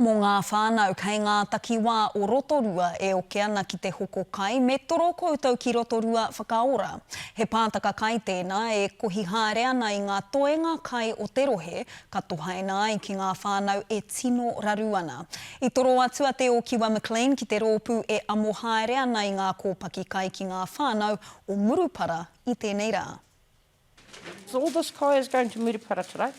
Mō ngā whānau kei ngā takiwā o Rotorua e oke ana ki te hoko kai, me toro koutou ki Rotorua Whakaora. He pātaka kai tēnā e kohi haere ana i ngā toenga kai o te rohe, ka tohaina ai ki ngā whānau e tino raru ana. I toro atu a Te Ōkiwa McLean ki te rōpū e amo haere ana i ngā kōpaki kai ki ngā whānau o Murupara i tēnei rā. So all this kai is going to Murupara today.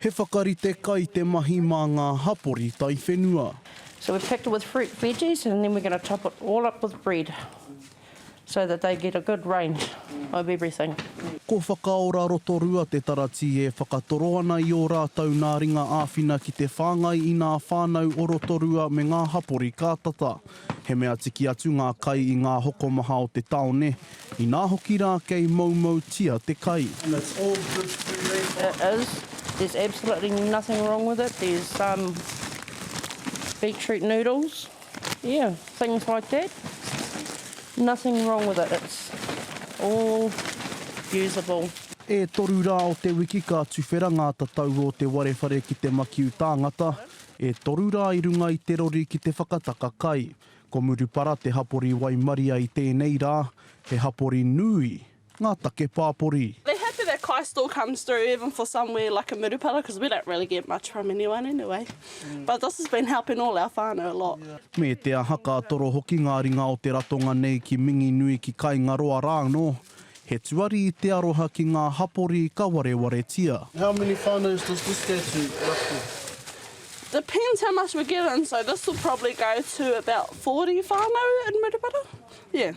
He whakarite kai te mahi mā ngā hapori taiwhenua. So we've packed it with fruit, veggies and then we're going to top it all up with bread so that they get a good range of everything. Ko Whakaora Rotorua te taratī e whakatoro ana i ō rātou nā ringa āwhina ki te whāngai i nā whānau o Rotorua me ngā hapori kātata. He mea tiki atu ngā kai i ngā hokomaha o te taone, inā hoki rā kei moumoutia te kai. And it's all good food, eh? It is. There's absolutely nothing wrong with it. There's some beetroot noodles, yeah, things like that. Nothing wrong with it. It's all usable. E toru rā o te wiki ka tuwhera ngā tatau o te warewhare ki te makiu tāngata, E toru rā i runga i te rori ki te whakataka kai. Ko Murupara te hapori waimaria i tēnei rā, he hapori nui ngā take pāpori. They're happy that kai still comes through even for somewhere like a Murupara because we don't really get much from anyone anyway. But this has been helping all our whānau a lot. Me te aha ka toro hoki ngā ringa o te ratonga nei ki Minginui ki Kaingaroa rā anō. He tuari i te aroha ki ngā hapori ka warewaretia. How many whānaus does this go to roughly? Depends how much we're given, so this will probably go to about 40 whānau in Murupara, yeah.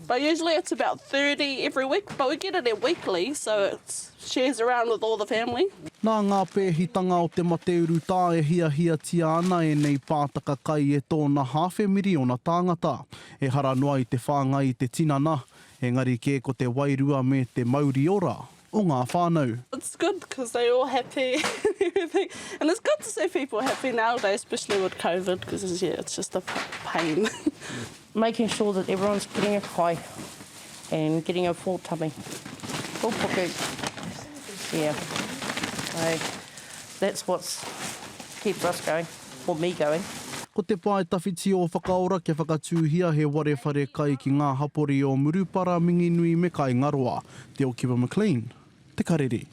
But usually it's about 30 every week, but we get it there weekly, so it shares around with all the family. Nā ngā pēhitanga o te mate urutā e hiahiatia ana ēnei pātaka kai e tōna hāwhe miriona tāngata. Ehara noa i te whāngai i te tinana, Engari kē ko te wairua me te mauri ora o ngā whānau. It's good because they're all happy and everything and it's good to see people happy nowadays especially with covid because yeah it's just a pain. Making sure that everyone's getting a kai and getting a full tummy, full puku, yeah so that's what's keeps us going or me going. Ko te pae tawhiti o Whakaora kia whakatūhia he ware whare kai ki ngā hapori o Murupara, Minginui me Kaingaroa. Te Okiwa McLean, Te Karere.